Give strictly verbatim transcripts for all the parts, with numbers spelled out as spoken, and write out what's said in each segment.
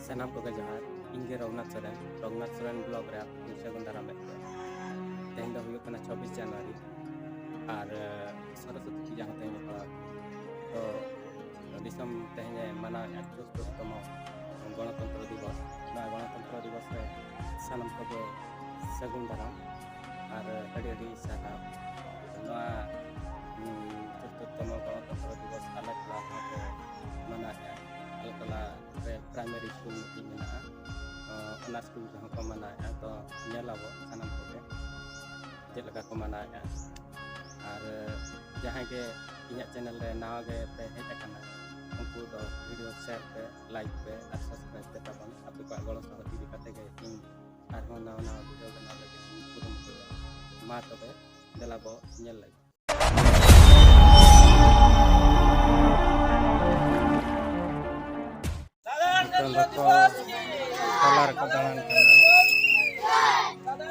ᱥᱟᱱᱟᱢ ᱠᱚᱜᱮ ᱡᱚᱦᱟᱨ᱾ ᱤᱧ ᱜᱮ ᱨᱚᱜᱷᱩᱱᱟᱛᱷ ᱥᱚᱨᱮᱱ, ᱨᱚᱜᱷᱩᱱᱟᱛᱷ ᱥᱚᱨᱮᱱ ᱵᱞᱚᱜ ᱨᱮ ᱟᱯᱮ ᱠᱚᱧ ᱥᱟᱹᱜᱩᱱ ᱫᱟᱨᱟᱢᱮᱫ ᱯᱮᱭᱟ᱾ ᱛᱮᱦᱮᱧ ᱫᱚ ᱦᱩᱭᱩᱜ ᱠᱟᱱᱟ ᱪᱷᱚᱵᱵᱤᱥ ᱡᱟᱱᱩᱣᱟᱨᱤ, ᱟᱨ, ᱮ, ᱥᱚᱨᱚᱥᱚᱛᱤ ᱯᱩᱡᱟ ᱦᱚᱸ ᱛᱮᱦᱮᱧ ᱜᱮ ᱯᱟᱲᱟᱣ ᱟᱠᱟᱱᱟ᱾ ᱛᱚ, ᱫᱤᱥᱚᱢ ᱛᱮᱦᱮᱧ ᱮ ᱢᱟᱱᱟᱣᱮᱫᱼᱟ ᱪᱚᱛᱩᱨᱛᱷᱚᱛᱚᱢᱚ ᱜᱚᱱᱚᱛᱚᱱᱛᱨᱚ ᱫᱤᱵᱚᱥ᱾ ᱱᱚᱣᱟ ᱜᱚᱱᱚᱛᱚᱱᱛᱨᱚ ᱫᱤᱵᱚᱥ ᱨᱮ ᱥᱟᱱᱟᱢ ᱠᱚᱜᱮ ᱥᱟᱹᱜᱩᱱ ᱫᱟᱨᱟᱢ ᱟᱨ ᱟᱹᱰᱤ ᱟᱹᱰᱤ ᱥᱟᱨᱦᱟᱣ᱾ ᱱᱚᱣᱟ, ᱩᱸ, ᱪᱚᱛᱩᱨᱛᱷᱚᱛᱚᱢᱚ ᱜᱚᱱᱚᱛᱚᱱᱛᱨᱚ ᱫᱤᱵᱚᱥ ᱟᱞᱮ ᱴᱚᱞᱟ ᱨᱮᱦᱚᱸ ᱠᱚ ᱢᱟᱱᱟᱣᱮᱫᱼᱟ᱾ ᱟᱞᱮ ᱴᱚᱞᱟ ᱨᱮ ᱯᱨᱟᱭᱢᱟᱨᱤ ᱥᱠᱩᱞ ᱢᱤᱫᱴᱤᱡ ᱢᱮᱱᱟᱜᱼᱟ᱾ ᱚ, ᱚᱱᱟ ᱥᱠᱩᱞ ᱨᱮᱦᱚᱸ ᱠᱚ ᱢᱟᱱᱟᱣᱮᱫᱼᱟ᱾ ᱛᱚ, ᱧᱮᱞ ᱟᱵᱚ ᱥᱟᱱᱟᱢ ᱠᱚᱜᱮ ᱪᱮᱫ ᱞᱮᱠᱟ ᱠᱚ ᱢᱟᱱᱟᱣᱮᱫᱼᱟ᱾ ᱟᱨ ᱡᱟᱦᱟᱸᱭ ᱜᱮ ᱤᱧᱟᱹᱜ ᱪᱮᱱᱮᱞ ᱨᱮ ᱱᱟᱣᱟ ᱜᱮ ᱯᱮ ᱦᱮᱡ ᱟᱠᱟᱱᱟ, ᱩᱱᱠᱩ ᱫᱚ ᱵᱷᱤᱰᱤᱭᱳ ᱥᱮᱭᱟᱨ ᱯᱮ, ᱞᱟᱭᱤᱠ ᱯᱮ ᱟᱨ ᱥᱟᱵᱥᱠᱨᱟᱭᱤᱵ ᱯᱮ ᱛᱟᱵᱚᱱ᱾ ᱟᱯᱮ ᱠᱚᱣᱟᱜ ᱜᱚᱲᱚ ᱥᱚᱦᱚᱫ ᱤᱫᱤ ᱠᱟᱛᱮ ᱜᱮ ᱤᱧ ᱟᱨᱦᱚᱸ ᱱᱟᱣᱟ ᱱᱟᱣᱟ ᱵᱷᱤᱰᱤᱭᱳ ᱵᱮᱱᱟᱣ ᱞᱟᱹᱜᱤᱫ ᱤᱧ ᱠᱩᱨᱩᱢᱩᱴᱩᱭᱟ᱾ ᱢᱟ ᱛᱚᱵᱮ, ᱫᱮᱞᱟ ᱵᱚ ᱧᱮᱞ ᱞᱟᱹᱜᱤᱫ᱾ ᱱᱤᱛᱚᱝ ᱫᱚᱠᱚ ᱛᱟᱞᱟ ᱨᱮᱠᱚ ᱫᱟᱬᱟᱱ ᱠᱟᱱᱟ᱾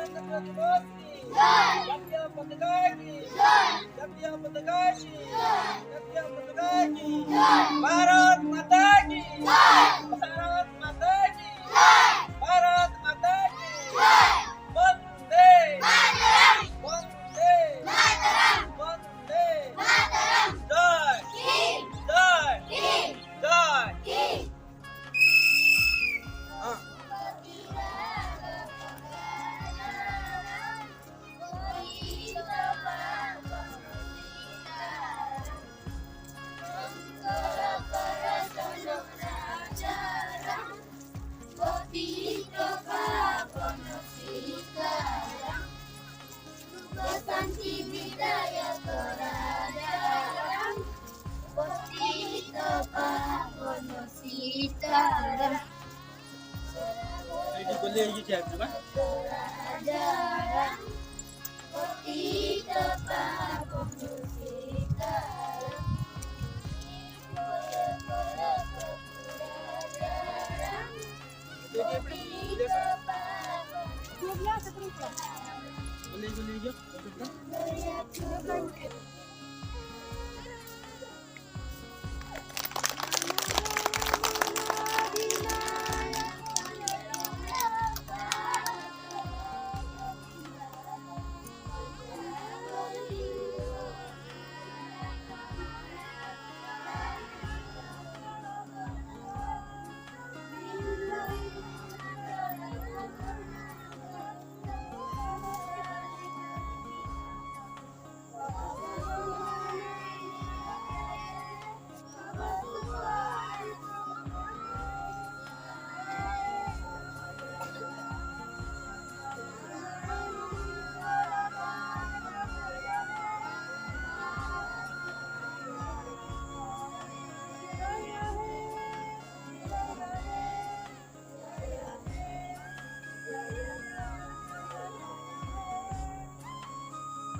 ᱡᱟᱛᱤᱭᱚ ᱯᱚᱛᱟᱠᱟ ᱠᱤ ᱡᱟᱭ! ᱡᱟᱛᱤᱭᱚ ᱯᱚᱛᱟᱠᱟ ᱠᱤ ᱡᱟᱭ! ᱡᱟᱛᱤᱭᱚ ᱯᱚᱛᱟᱠᱟ ᱠᱤ ᱡᱟᱭ! ᱡᱟᱛᱤᱭᱚ ᱯᱚᱛᱟᱠᱟ ᱠᱤ ᱡᱟᱭ! ᱵᱷᱟᱨᱚᱛ ᱢᱟᱛᱟ ᱠᱤ ᱡᱟᱭ! ᱵᱷᱟᱨᱚᱛ ᱢᱟᱛᱟ ᱠᱤ ᱡᱟᱭ! ᱵᱷᱟᱨᱚᱛ ᱢᱟᱛᱟ ᱠᱤ ᱡᱟᱭ! ᱵᱚᱱᱫᱮ ᱢᱟᱛᱟᱨᱟᱢ! ᱵᱚᱱᱫᱮ ᱢᱟᱛᱟᱨᱟᱢ! ᱵᱚᱱᱫᱮ ᱢᱟᱛᱟᱨᱟᱢ! ᱡᱟᱭ! ᱦᱤᱱᱫ! ᱡᱟᱭ! ᱦᱤᱱᱫ! ᱡᱟᱭ! ᱦᱤᱱᱫ!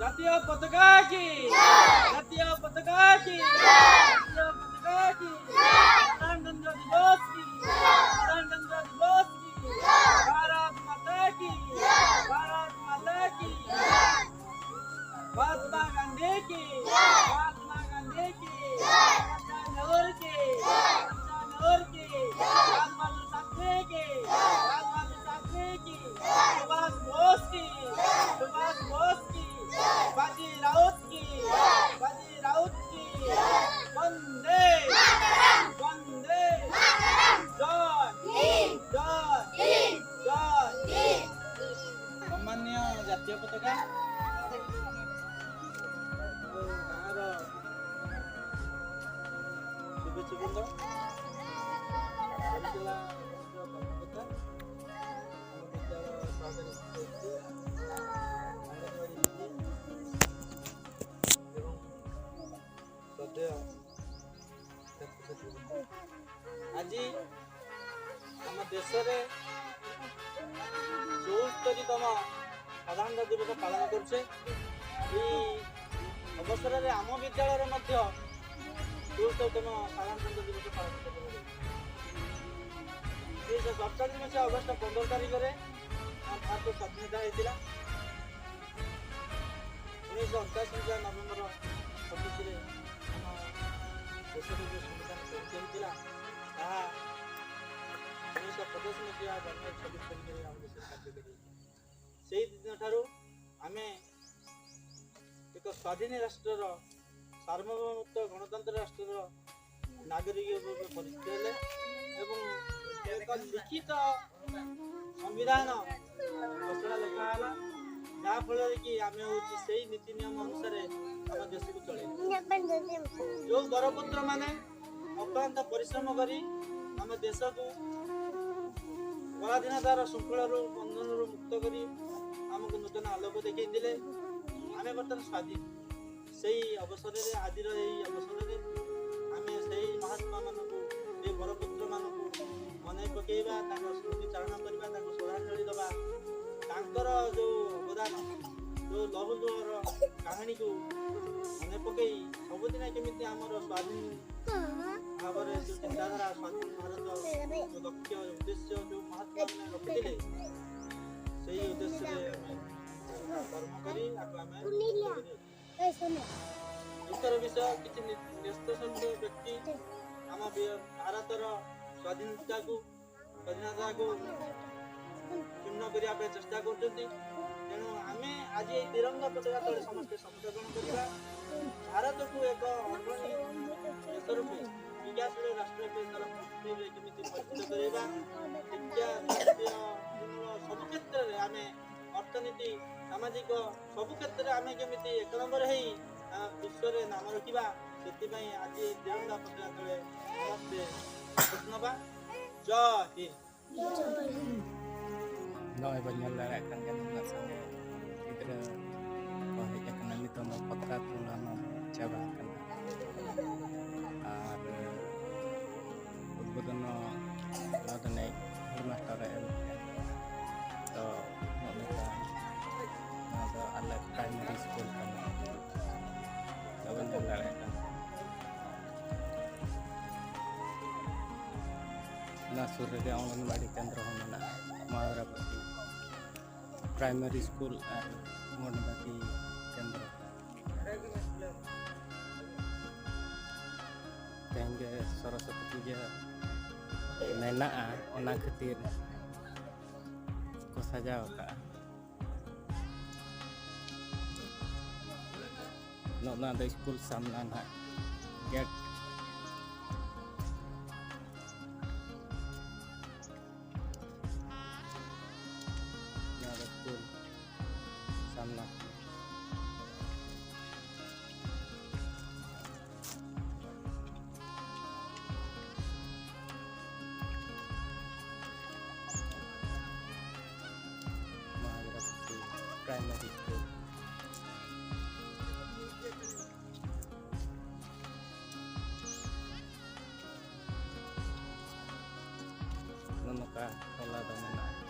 জাতীয় পতাকা কি? জাতীয় পতাকা কি? জাতীয় পতাকা কি? সাধারণতন্ত্র দিবস কি? সাধারণতন্ত্র দিবস কি? ভারত মাতা কি? ভারত মাতা কি? মহাত্মা গান্ধী কি? মহাত্মা গান্ধী কি? চাচা নেহরু কি? চাচা নেহরু কি? লাল বাহাদুর শাস্ত্রী কি? লাল বাহাদুর শাস্ত্রী কি? সুভাষ বোস কি? সুভাষ বোস কি? বাজি রাউত কি? বাজি রাউত কি? বন্দে, বন্দে, জয়, জয়, জয়। সম্মানীয় জাতীয় পতাকা, গাଁର ଶୁଭେଚ୍ଛାବୃନ୍ଦ, ବରିଷ୍ଠ କର୍ମକର୍ତ୍ତା, ଆମ ବିଦ୍ୟାଳୟ ସହକାରୀ ଶିକ୍ଷୟିତ୍ରୀ, ଅଙ୍ଗନବାଡ଼ି ଦିଦି ଏବଂ ଶ୍ରଦ୍ଧେୟ ଛାତ୍ରଛାତ୍ରୀବୃନ୍ଦ, ଆଜି ଆମ ଦେଶରେ ଚଉସ୍ତରୀତମ ସାଧାରଣତନ୍ତ୍ର ଦିବସ ପାଳନ କରୁଛେ। ଏହି ଅବସରରେ ଆମ ବିଦ୍ୟାଳୟରେ ମଧ୍ୟ ଚଉସ୍ତରୀତମ ସାଧାରଣତନ୍ତ୍ର ଦିବସ ପାଳନ କରାଯାଉଛି। ଉଣେଇଶହ ସତଚାଳିଶ ମସିହା ଅଗଷ୍ଟ ପନ୍ଦର ତାରିଖରେ ଆମ ଭାରତ ସ୍ୱାଧୀନତା ହେଇଥିଲା। ଉଣେଇଶହ ଅଣଚାଶ ମସିହା ନଭେମ୍ବର ଛବିଶରେ ଆମ ଦେଶରେ ଯେଉଁ ସମ୍ବିଧାନ ସୃଷ୍ଟି ହେଇଥିଲା, ତାହା ଉଣେଇଶହ ପଚାଶ ମସିହା ଜାନୁଆରୀ ଛବିଶ ତାରିଖରେ ଆମ ଦେଶରେ କାର୍ଯ୍ୟକାରୀ ହେଇଥିଲା। ସେଇ ଦିନଠାରୁ ଆମେ ଏକ ସ୍ୱାଧୀନ ରାଷ୍ଟ୍ରର, ସାର୍ବଭୌମତ୍ୱ ଗଣତନ୍ତ୍ର ରାଷ୍ଟ୍ରର ନାଗରିକ ରୂପେ ପରିଚିତ ହେଲେ ଏବଂ ଏକ ଲିଖିତ ସମ୍ବିଧାନ ଘୋଷଣା ଲେଖା ହେଲା, ଯାହାଫଳରେ କି ଆମେ ହେଉଛି ସେଇ ନୀତି ନିୟମ ଅନୁସାରେ ଆମ ଦେଶକୁ ଚଳେଇବୁ। ଯେଉଁ ବରପୁତ୍ରମାନେ ଅକ୍ଳାନ୍ତ ପରିଶ୍ରମ କରି ଆମ ଦେଶକୁ ପରାଧୀନତାର ଶୃଙ୍ଖଳରୁ, ବନ୍ଧନରୁ ମୁକ୍ତ କରି ଆମକୁ ନୂତନ ଆଲୋକ ଦେଖେଇଥିଲେ, ଆମେ ବର୍ତ୍ତମାନ ସ୍ୱାଧୀନ। ସେଇ ଅବସରରେ, ଆଜିର ଏହି ଅବସରରେ ଆମେ ସେଇ ମହାତ୍ମାମାନଙ୍କୁ, ସେଇ ବରପୁତ୍ରମାନଙ୍କୁ ମନେ ପକେଇବା, ତାଙ୍କ ସ୍ମୃତି ଚାରଣ କରିବା, ତାଙ୍କୁ ଶ୍ରଦ୍ଧାଞ୍ଜଳି ଦେବା। ତାଙ୍କର ଯେଉଁ ଅବଦାନ, ଯେଉଁ ଲଭ ଡୁଅର କାହାଣୀକୁ ମନେ ପକେଇ ସବୁଦିନ କେମିତି ଆମର ସ୍ୱାଧୀନ ଭାବରେ ଯେଉଁ ଚିନ୍ତାଧାରା, ସ୍ୱାଧୀନ ଭାରତ, ଯେଉଁ ଲକ୍ଷ୍ୟ, ଉଦ୍ଦେଶ୍ୟ, ଯେଉଁ ମହାତ୍ମା ମାନେ ରଖିଥିଲେ, ସେଇ ଉଦ୍ଦେଶ୍ୟରେ ଆମେ କର୍ମ କରି ଆକୁ ଆମେ ଦୁଃଖର ବିଷୟ, କିଛି ନି- ନ୍ୟସ୍ତସ୍ୱାର୍ଥ ବ୍ୟକ୍ତି ଆମ ବି- ଭାରତର ସ୍ୱାଧୀନତାକୁ, ସ୍ୱାଧୀନତାକୁ କ୍ଷୁଣ୍ଣ କରିବା ପାଇଁ ଚେଷ୍ଟା କରୁଛନ୍ତି। ତେଣୁ ଆମେ ଆଜି ଏହି ତିରଙ୍ଗା ପତାକା ତଳେ ସମସ୍ତେ ଶପଥ ଗ୍ରହଣ କରିବା। ଭାରତକୁ ଏକ ଅଗ୍ରଣୀ ଦେଶ ରୂପେ, ବିକାଶଶୀଳ ରାଷ୍ଟ୍ର ରୂପେ ସାରା ପୃଥିବୀରେ କେମିତି ପରିଚିତ କରିବା, ଶିକ୍ଷା, ସ୍ୱାସ୍ଥ୍ୟ, ସବୁ କ୍ଷେତ୍ରରେ ଆମେ, ଅର୍ଥନୀତି, ସାମାଜିକ, ସବୁ କ୍ଷେତ୍ରରେ ଆମେ କେମିତି ଏକ ନମ୍ବର ହେଇ ଆ, ବିଶ୍ୱରେ ନାମ ରଖିବା, ସେଥିପାଇଁ ଆଜି ତିରଙ୍ଗା ପତାକା ତଳେ ସମସ୍ତେ ଏକଜୁଟ ହେବା। ଜୟ ହିନ୍ଦ। ᱱᱚᱜᱼᱚᱭ ᱵᱚᱱ ᱧᱮᱞ ᱫᱟᱲᱮᱭᱟᱜ ᱠᱟᱱ ᱜᱮᱭᱟ, ᱱᱩᱱᱟᱹᱜ ᱥᱟᱸᱜᱮ ᱜᱤᱫᱽᱨᱟᱹ ᱠᱚ ᱦᱮᱡ ᱟᱠᱟᱱᱟ᱾ ᱱᱤᱛᱚᱝ ᱫᱚ ᱯᱚᱛᱠᱟ ᱛᱩᱞᱟᱹᱣ ᱦᱚᱸ ᱪᱟᱵᱟ ᱟᱠᱟᱱᱟ᱾ ᱟᱨ ᱩᱫᱽᱵᱳᱫᱚᱱ ᱦᱚᱸ ᱱᱚᱣᱟ ᱫᱚ ᱱᱮᱭ ᱦᱮᱰᱢᱟᱥᱴᱟᱨ ᱮ ᱮᱢ ᱠᱮᱜᱼᱟ᱾ ᱛᱚ ᱱᱚᱜᱼᱚ ᱱᱚᱝᱠᱟ, ᱱᱚᱣᱟ ᱫᱚ ᱟᱞᱮ ᱯᱨᱟᱭᱢᱟᱨᱤ ᱥᱠᱩᱞ ᱠᱟᱱᱟ᱾ ᱵᱟᱵᱚᱱ ᱧᱮᱞ ᱫᱟᱲᱮᱭᱟᱜ ᱠᱟᱱᱟ᱾ ᱚᱱᱟ ᱥᱩᱨ ᱨᱮᱜᱮ ᱚᱝᱜᱚᱱᱵᱟᱲᱤ ᱠᱮᱱᱫᱨᱚ ᱦᱚᱸ ᱢᱮᱱᱟᱜᱼᱟ, ᱢᱟᱦᱟᱫᱨᱟᱯᱟᱹᱥᱤ ᱯᱨᱟᱭᱢᱟᱨᱤ ᱥᱠᱩᱞ ᱟᱨ ᱚᱝᱜᱚᱱᱵᱟᱲᱤ ᱠᱮᱱᱫᱨᱚ᱾ ᱛᱮᱦᱮᱧ ᱜᱮ ᱥᱚᱨᱚᱥᱚᱛᱤ ᱯᱩᱡᱟᱹ ᱢᱮᱱᱟᱜᱼᱟ, ᱚᱱᱟ ᱠᱷᱟᱹᱛᱤᱨ ᱠᱚ ᱥᱟᱡᱟᱣ ᱟᱠᱟᱫᱼᱟ᱾ ᱱᱚᱜᱼᱚ ᱱᱚᱣᱟ ᱫᱚ ᱥᱠᱩᱞ ᱥᱟᱢᱱᱟ ᱱᱟᱦᱟᱜ ᱜᱮᱴ᱾ ᱱᱚᱣᱟ ᱫᱚ ᱥᱠᱩᱞ ᱥᱟᱢᱱᱟ᱾ ᱢᱚᱦᱟᱵᱤᱨᱟᱯᱟᱛᱤ ᱯᱨᱟᱭᱢᱟᱨᱤ ᱥᱠᱩᱞ᱾ ᱱᱚᱜᱼᱚ ᱱᱚᱝᱠᱟ ᱴᱚᱞᱟ ᱫᱚ ᱢᱮᱱᱟᱜᱼᱟ᱾